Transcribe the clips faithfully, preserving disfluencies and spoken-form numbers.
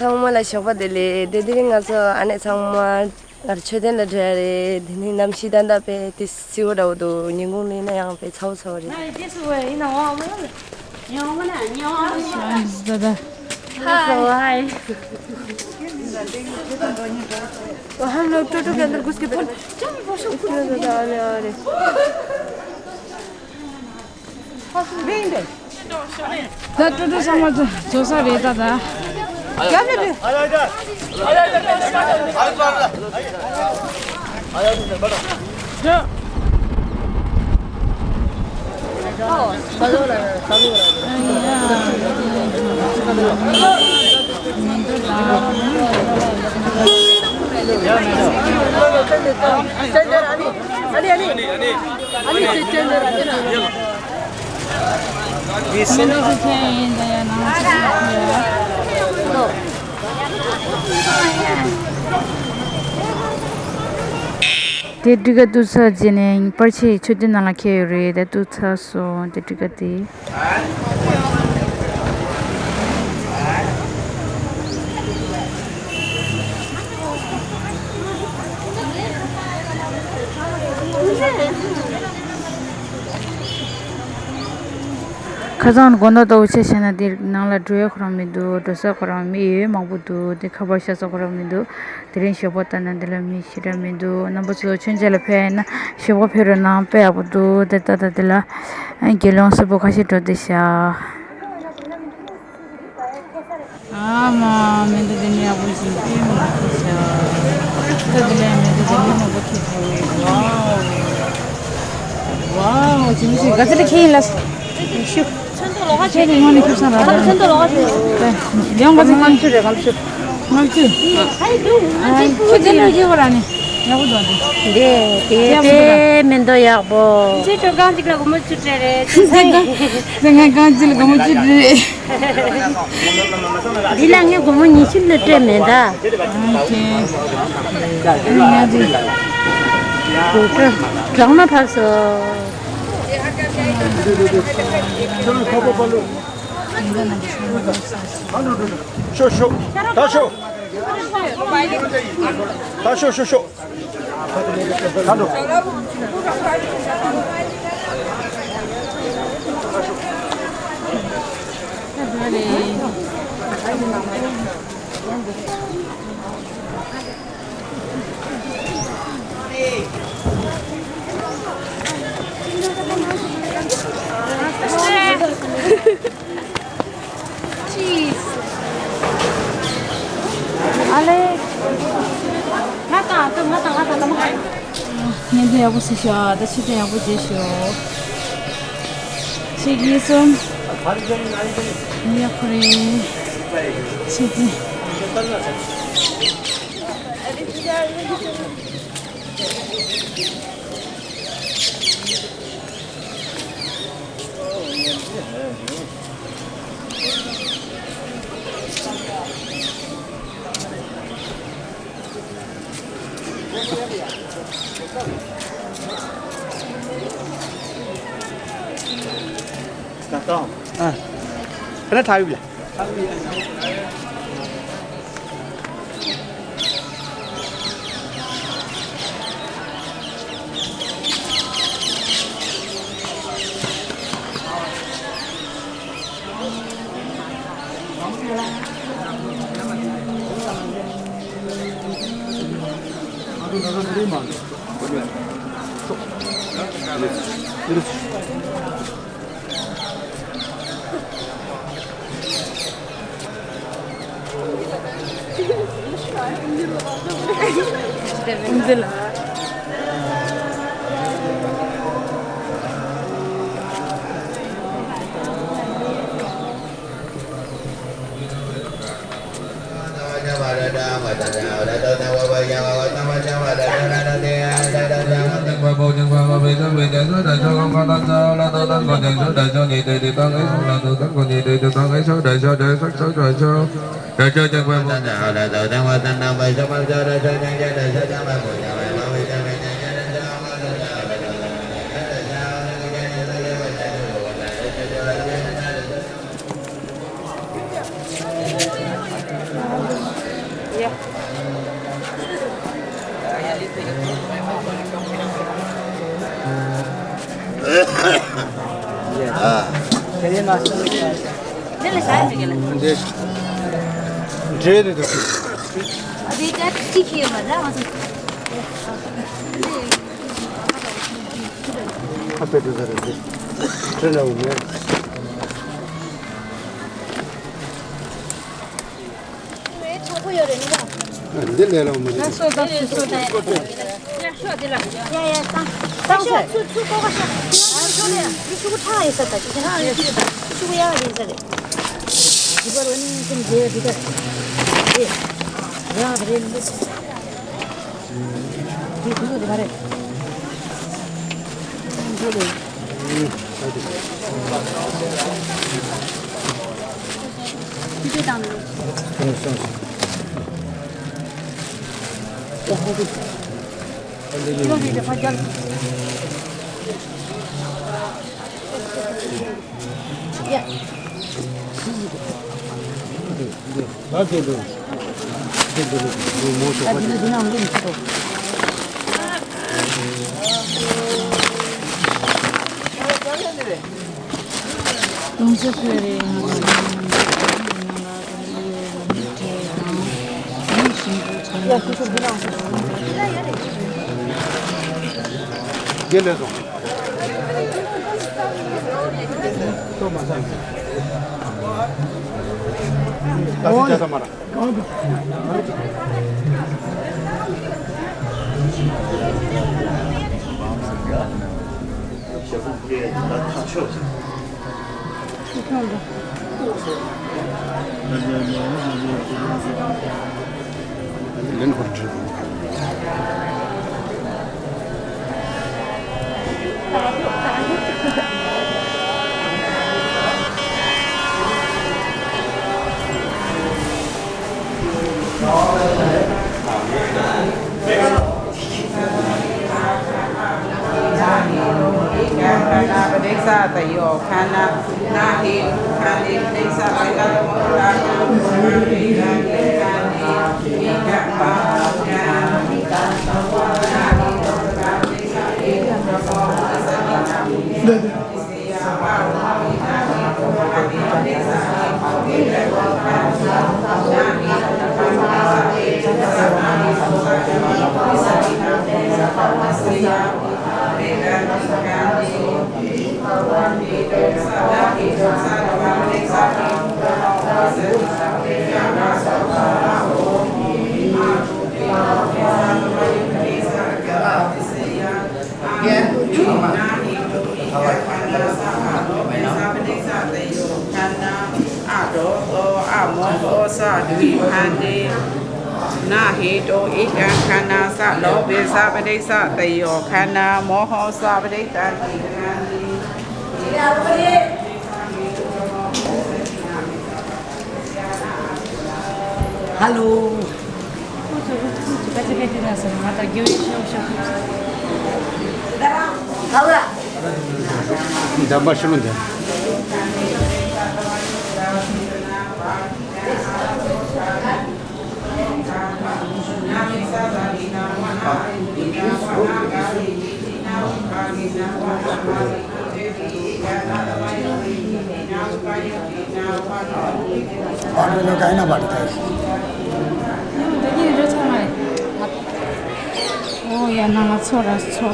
ཚང་མ་ལ་ཞོགས་པ་བདེ་ལེགས། དེ་དེ་རིང་ང་ཚོ་ཨ་ནེ་ཚང་མ་ང་མཆོད་རྟེན་ལ་འགྲོ་ཡ་རེད། དེ་ནི་གནམ་གཤིས་ད་ལྟ་དཔེ་དེ་བསིལ་པོ་འདྲ་བོ་འདུག་ཉིན་གུང་ལ་ཡིན་ན་ཡང་དཔེ་ཚ་པོ་ཚ་པོ་རེད། ད་ད། Hello, टोटो के अंदर घुस के बैठ। चल, बसो। अरे, अरे। ད་ཏུ་ཏུ་ཚང་མ་ཚོ་ཚོ་ས་རེད་ད་ད། དེ་སྤྲི་ཁ་གཏུབ་ཚར་རྗེས་ནས་པར་ཆས་མཆོད་རྟེན་ནང་ལ་འཁྱེར་ཡོད་རེད། དེ་གཏུབ་ཚར་སོང་། དེ་སྤྲི་ཁ་དེ། ཁ་སང་དགོང་དག་ལྟ་བུ་ཆ་བཞག་ན་དེ་ནང་ལ་འགྲོ་ཡ་ཁོ་རང་མི་འདུག་འགྲོ་ས་ཁོ་རང་མི་ཡོད་མང་པོ་འདུག་དེ་ཁ་པར་བཞག་ས་ཁོ་རང་མི་འདུག་དེ་རིང་ཞོགས་པ་ལྟ་ན་འདི་ལ་མི་ཞེ་དྲག་མི་འདུག་རྣམ་པ་ཚོ་མཆོད་མཇལ་ལ་ཕེབས་ཡིན་ན་ཞོགས་པ་ཕེབས་རོགས་གནང་། དཔེ་ཡག་པོ་འདུག་དེ་ལྟ་ད་དེ་ལ་དགེ་སློང་གསོན་པོ་ཁ་ཤས་འགྲོ་བསྡད་ཤག་ཨ་མ་མེ་མདའ་དེ་ནི་ཡག་པོ་ཞིག་དཔེ་མི་ཡག་པོ་ཤག་ད་དེ་ལ་མེ་མདའ་དེ་ནི་མང་པོ་ཁྱེར་ཐུབ་ཡོད། ཝའོ། ཝའོ། ཇི་མི་ཞིག་ག་ཚོད་ལ་ཁྱེར་ཡིན་ལ། ཤུ། ཁྱེད་ཀྱི་ངོ་ནས་ཁྱུག་སང་ར་ད། ཡང་ག་ཚོད་ཁྱེར་ཡིན། ལྔ་བཅུ་རེད། ལྔ་བཅུ། ལྔ་བཅུ། ཁྱོད་དེ་ལོས་ཁྱེར་བ་ར་ནི་ཡག་པོ་འདུག་འདི། དེ་དེ་མེ་མདའ་ཡག་པོ། ཁྱེད་ཁྱོད་གང་ཅིག་ལ་སྒོར་མོ་བཅུ་སྤྲད་རེད། ཁྱེད་ང་གང་ཅིག་ལ་སྒོར་མོ་བཅུ་སྤྲད་རེད། འདི་ལ་ངས་སྒོར་མོ་ཉི་ཤུ་ལ་སྤྲད་མེད་ད། ཨ་ཀེ། ང་འདི། གྲང་མ་ཕབ་སོང་། ཤོ་ཤོ། ད་ཤོ། ད་ཤོ་ཤོ་ཤོ། ཨ་ལེ། ང་དང་ང་དང་ང་དང་ང་དང་། ངས་འདི་ཡག་པོ་བཟོས་ཤག་ད་ཕྱི་དོན་ཡག་པོ་བྱས་ཤག་ཕྱི་གི་སོང་། ཡག་པོ་རེད། ཕྱི་དོན། ཨ། ཁ་ན་ཁྲ་ཡོད་ལ། འདི་འདྲེ་རེད་འདུག་འདི་ཀ་ཅིག་ཡོད་མ་རེད། ཨ་པེ་དེ་ཟ་རེད་འདི། ཁྲེ་ལ་འོ་མེད། འདི་ལས་ལ་འོ་མ་རེད། ཡ་ཤོག་འདི་ལ། ཡ་ཡ་བཏང་། བཏང་ཤོག་ཚུར་ཚུར་ཀོ་ཀ་ཤོག་ཨ་ཤོག་ལ་ཡ། འདི་ཤུ་གུ་ཁྲག་ཡིན་ས་ད་ཅི་ཁྲག་ཡིན་ཤུ་གུ་ཡག་ཡིན་ས་རེད། འདི་པར་འོ་ནི་ཁྱིམ་རྒྱལ་འདི་ལྟར། འདི་ཡག་རེད་འདི། འདི་ཁུ་ཚུར་འདི་མ་རེད། འདི་རེད། ན་ཧེ་ཏོ་ཨི་ཀ་ཁ་ན་ས་ལོ་བེ་ས་བ་རེ་ས་ཏ་ཡོ་ཁ་ན་མོ་ཧོ་ས་བ་རེ་ཏ་ཏི་ཁ་ནི། ཧ་ལོ། འདམ་པ་ཤི་ལུང་འདི། ཨོ་ཡ་ན་ང་ཚོ་ར་ཚོ།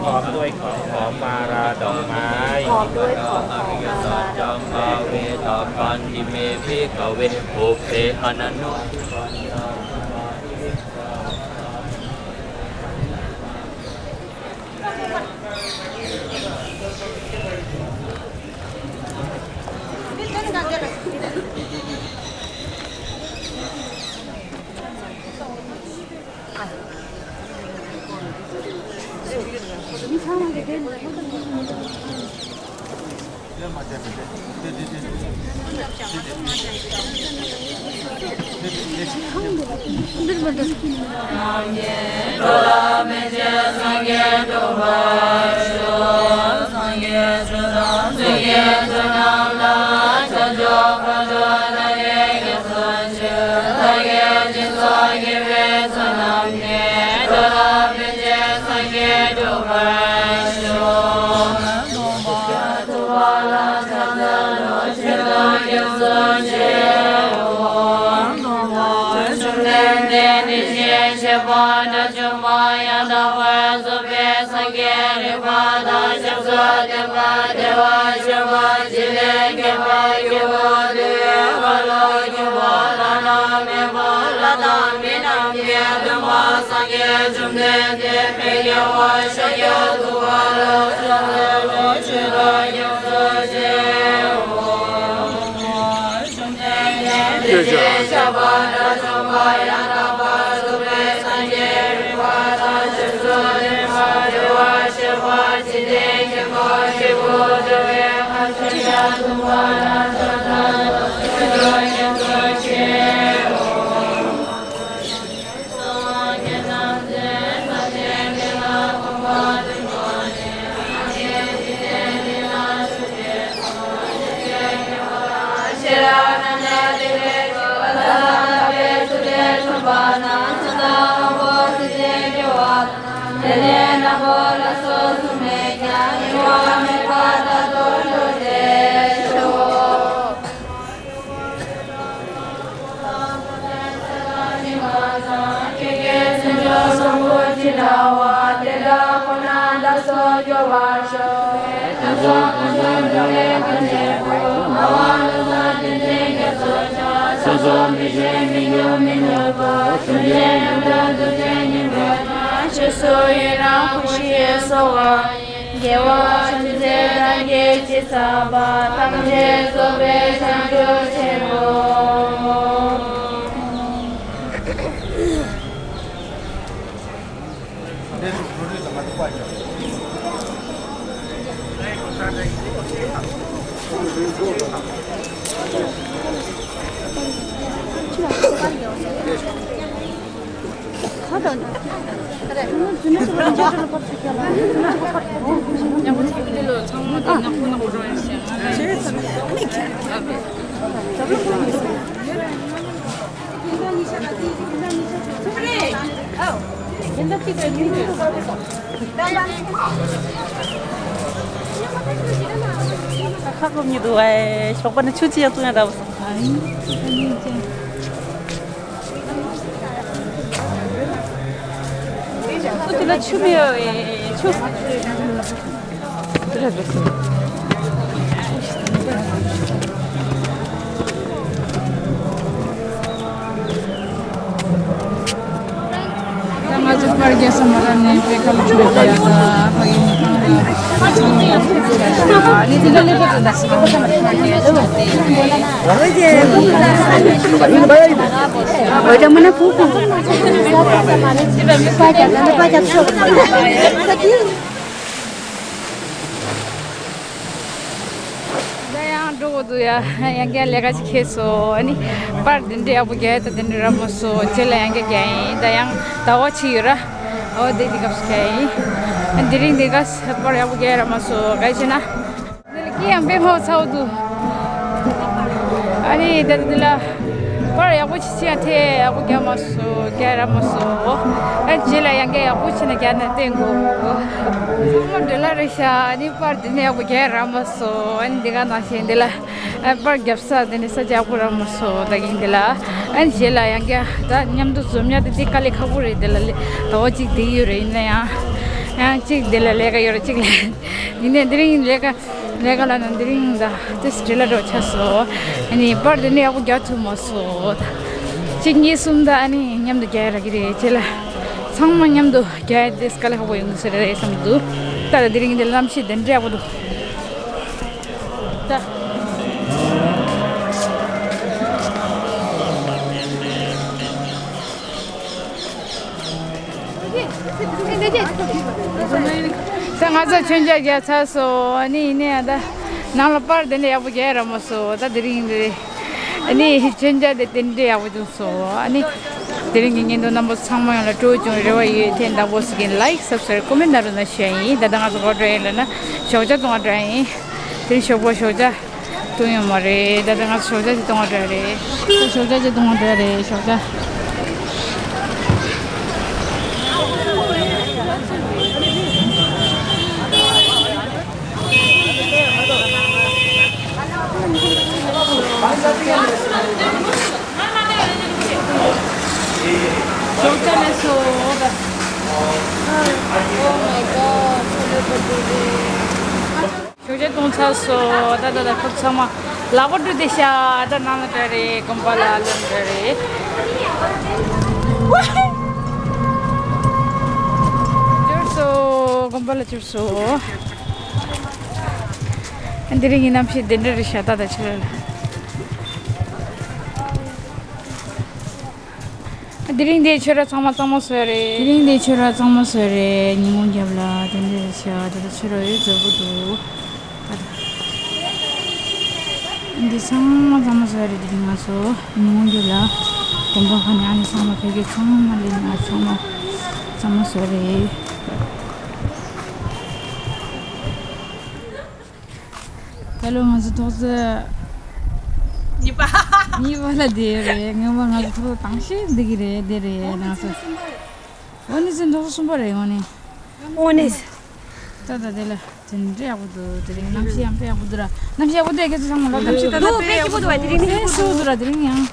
พร้อมด้วยของหอมมาลาดอกไม้ พร้อมด้วยของหอมมาลาดอกไม้ จำปาเวตาปันติเมภิกขเว ปุพเพอนันโน สุปาณา དགེ་བ་ཅུང་ཟད་དང་བགྱིས་ཚར་བ་ཐམས་ཅད་རྫོགས་པའི་བྱང་ཆུབ་ཆེན་པོ། ཁ་སྐོམ་ཉི་འདུག་ཨེ། ཞོགས་པ་ནས་ཆུ་ཅི་ཡང་བཏུང་ཡང་འདྲ་བ་སོང་། ཨ་ཡིན། ཨོ་དེ་ལ་ཆུ་མེད་པས་ཆུ། ང་ཚོ་པར་རྒྱག་ས་མ་རག་ནས་པེ་ཁ་ལ་ཆུ་རྒྱག་ཡ་ད་ཕ་གི་མི་ཁང་ལ་ཨ་ནི་དེ་འདྲ་ལེ་ཁ་ད་ད་སི་ཁ་ཁ་ལ་པར་རྒྱག་ཡ་ད་དེ། ད་ཡང་འགྲོ་དགོས་འདུག་ཡ། ཡང་བསྐྱར་ལས་ཀ་ཅིག་ཁེལ་སོང་། ཨ་ནི་པར་འདི་འདྲ་ཡག་པོ་རྒྱག་ཡ་ད་དེ་འདྲ་རག་མ་སོང་། རྗེས་ལ་ཡང་བསྐྱར་རྒྱག་ཡིན། ད་ཡང་ཟླ་བ་གཅིག་ཡོད་ར། འོ་དེ་དེ་སྐབས་སུ་རྒྱག་ཡིན། ཨ་དེ་རིང་འདི་ག་པར་ཡག་པོ་རྒྱག་ཡ་རག་མ་སོང་། ག་རེ་བྱས་ན། འདི་ལ་སྐྱིད་ཡང་དཔེ་མང་ཚ་བོ་འདུག་ཨ་ནི་ད་ལྟ་འདི་ལ་པར་ཡག་པོ་ཅིག་ཅིག་ཡང་ཐེ་ཡག་པོ་རྒྱག་མ་སོང་། རྒྱག་རག་མ་སོང་། ཨ་རྗེས་ལ་ཡང་བསྐྱར་ཡག་པོ་བྱས་ན་རྒྱག་ནས་བསྟན་དགོས། ཚང་མ་འདྲ་ལ་རེད་ཤག་ཨ་ནི་པར་འདི་ནས་ཡག་པོ་རྒྱག་རག་མ་སོང་། ཨ་ནི་འདི་ག་ནང་བཞིན་འདི་ལ་ཨ་པར་རྒྱབ་ས་འདི་ནས་ས་ཆ་ཡག་པོ་རག་མ་སོང་། ད་གིན་འདི་ལ་ཨ་ནི་རྗེས་ལ་ཡང་བསྐྱར་ད་མཉམ་དུ་འཛོམས་ཡག་དེ་འདི་དཀའ་ལས་ཁག་པོ་རེད། འདི་ལ་ལས་ཟླ་བ་གཅིག་བསྡད་ཡོད་རེད། ཡིན་ན་ཡང་ཡང་གཅིག་འདི་ལ་ལས་ཀ་ཡོད་རེད། གཅིག་ལ་ཡིན་ནའི་འདི་རིང་ལས་ཀ་ལས་ཀ་ལ་ན་འདི་རིང་ད་ཏིས་བྲེལ་ལ་འགྲོ་ཆགས་སོང་། ཨ་ནི་པར་འདི་ནི་ཡག་པོ་རྒྱག་ཐུབ་མ་སོང་། གཅིག་གཉིས་གསུམ་ད་ཨ་ནི་མཉམ་དུ་རྒྱག་ཡ་རག་གི་རེད། རྗེས་ལ་ཚང་མ་མཉམ་དུ་རྒྱག་ཡ་དེ་དཀའ་ལས་ཁག་པོ་ཡོང་གི་ས་རེད་བསམ་གྱི་འདུག་ད་ལྟ་འདི་རིང་འདི་གནམ་གཤིས་འདི་འདྲ་ཡག་པོ་འདུག་ད། ད་ང་ཚོ་མཆོད་མཇལ་རྒྱག་ཚར་སོང་། ཨ་ནི་ཡིན་ནའི་ཡང་ད་ ནང་ལ་པར་དེ་འདྲ་ཡག་པོ་རྒྱག་ཡ་རག་མ་སོང་། ད་དེ་རིང་འདི་ཨ་ནི་མཆོད་མཇལ་དེ་དེ་འདྲ་ཡག་པོ་བྱུང་སོང་། ཨ་ནི་དེ་རིང་གི་བརྙན་ཐུང་རྣམ་པ་ཚང་མ་ཡོངས་ལ་སྤྲོ་བྱུང་རེ་བ་ཡོད། ཐེངས་དང་པོ་ཟེར་གྱིན་ལའིཀ་སབ་སི་ཀ་རའིབ་ཀོ་མེན་ཊི་ན་རུ་ན་ཞུ་ཡ་ཡིན། ད་ལྟ་ང་ཚོ་ག་པར་འགྲོ་ཡིན་ལབ་ན་ཞོགས་ཇ་བཏུང་བ་འགྲོ་ཡ་ཡིན། དེ་རིང་ཞོགས་པ་ཞོགས་ཇ་བཏུང་ཡོད་མ་རེད། ད་ལྟ་ང་ཚོ་ཞོགས་ཇ་ཅིག་བཏུང་བ་འགྲོ་ཡ་རེད། ཞོགས་ཇ་ཅིག་བཏུང་བ་འགྲོ་ཡ་རེད། ཞོགས་ཇ། ཞོགས་ཇ་ལས་སོ། Oh my God. ཆོ་ལེ་པོ་ཏི་རེད། ཞོགས་ཇ་བཏུང་ཚར་སོང་། ད་ད་ད་ཁོ་ཚང་མ་ལག་པ་བཀྲུས་ཏེ་ཤག་ད་ནང་ལ་འགྲོ་རེད། དགོན་པ་ལ་ལོག་འགྲོ་རེད། འབྱོར་སོང་། དགོན་པ་ལ་འབྱོར་སོང་། འདི་རིང་གི་གནམ་གཤིས་འདི་འདྲ་རེད་ཤག་ད་ད་ཆོ་ལེ་ལ། དེ་རིང་འདིའི་ཆོས་ར་ཚང་མ་གཙང་མ་བཟོས་རེད། དེ་རིང་འདིའི་ཆོས་ར་གཙང་མ་བཟོས་རེད། ཉིན་གུང་རྒྱབ་ལ་དེ་འདྲ་རེད་ཤག་ད་ལྟ་ཆོས་ར་ཡོད་འཛོལ་པོ་འདུག་འདི་ཚང་མ་གཙང་མ་བཟོས་རེད། དེ་རིང་ང་ཚོ་ཉིན་གུང་རྒྱབ་ལ་དགོན་པ་ཁ་ནས་ཨ་ནི་ཚང་མ་ཕ་གི་ཚང་མ་ལས་ང་ཚང་མ་གཙང་མ་བཟོས་རེད། ད་ལོ་ང་ཚོ་ཐོག་ཚད་གཉིས་པ། གཉིས་པ་ལ་བསྡད་རེད། སྔོན་མ་ང་ཚོ་ཐོག་ཚད་དང་ཤེས་འདི་གི་རེད། འདི་རེད་ང་ཚོ། འོ་ནི་ཚེ་ཐོག་ཚད་གསུམ་པ་རེད། འོ་ནི། འོ་ནི། ད་ད་དེ་ལ་དེ་འདྲ་ཡག་པོ་འདུག་དེ་རིང་གནམ་གཤིས་ཡང་དཔེ་ཡག་པོ་འདུག་ར། གནམ་གཤིས་ཡག་པོ་འདུག་ཁྱེད་ཚོ་ཚང་མ་ལ་གནམ་གཤིས་ད་ལྟ་དཔེ་ཡག་པོ་འདུག་བ། དེ་རིང་ནི་དཔེ་སེའུ་འདུག་ར། དེ་རིང་ཡང་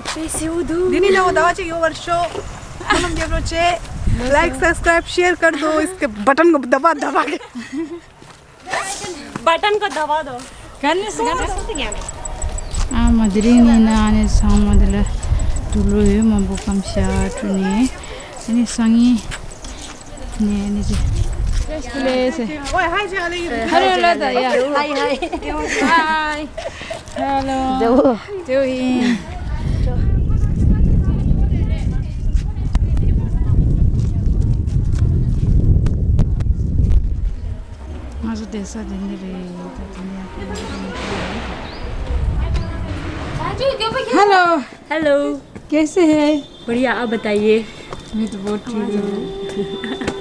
དཔེ་སེའུ་འདུག་འདི་ནི་ལའོ་ཟླ་བ་གཅིག་ཡོང་བར་ཤོག་སྨོན་ལམ་རྒྱབ་རོགས་བྱེད། like subscribe share कर दो। इसके बटन को दबा दबा के। बटन को दबा दो। ཨ་མ་དེ་རིང་ནི་ན་ཨ་ནི་ཚང་མ་དེ་ལ་དུག་ལོག་ཡོད་མང་པོ་སྐམ་ཤ་བཀྲུས་ནས་ཨ་ནི་སང་ཉིན་ནས་ཨ་ནི་ཅི་ཀྲེས་ཀུ་ལེ་སེ། ཧེ་ལོ་ལ་ད་ཡ། ཧའི་ཧའི། ཧའི། ཧེ་ལོ། ཇོ་བོ། ཇོ་ཡིན། ང་ཚོ་བསྡད་ས་དེ་འདི་རེད། ད་དེ་ནས་ཡག་པོ་འདུག Hello। Hello। कैसे है? बढ़िया, आप बताइए। मैं तो बहुत ठीक हूँ।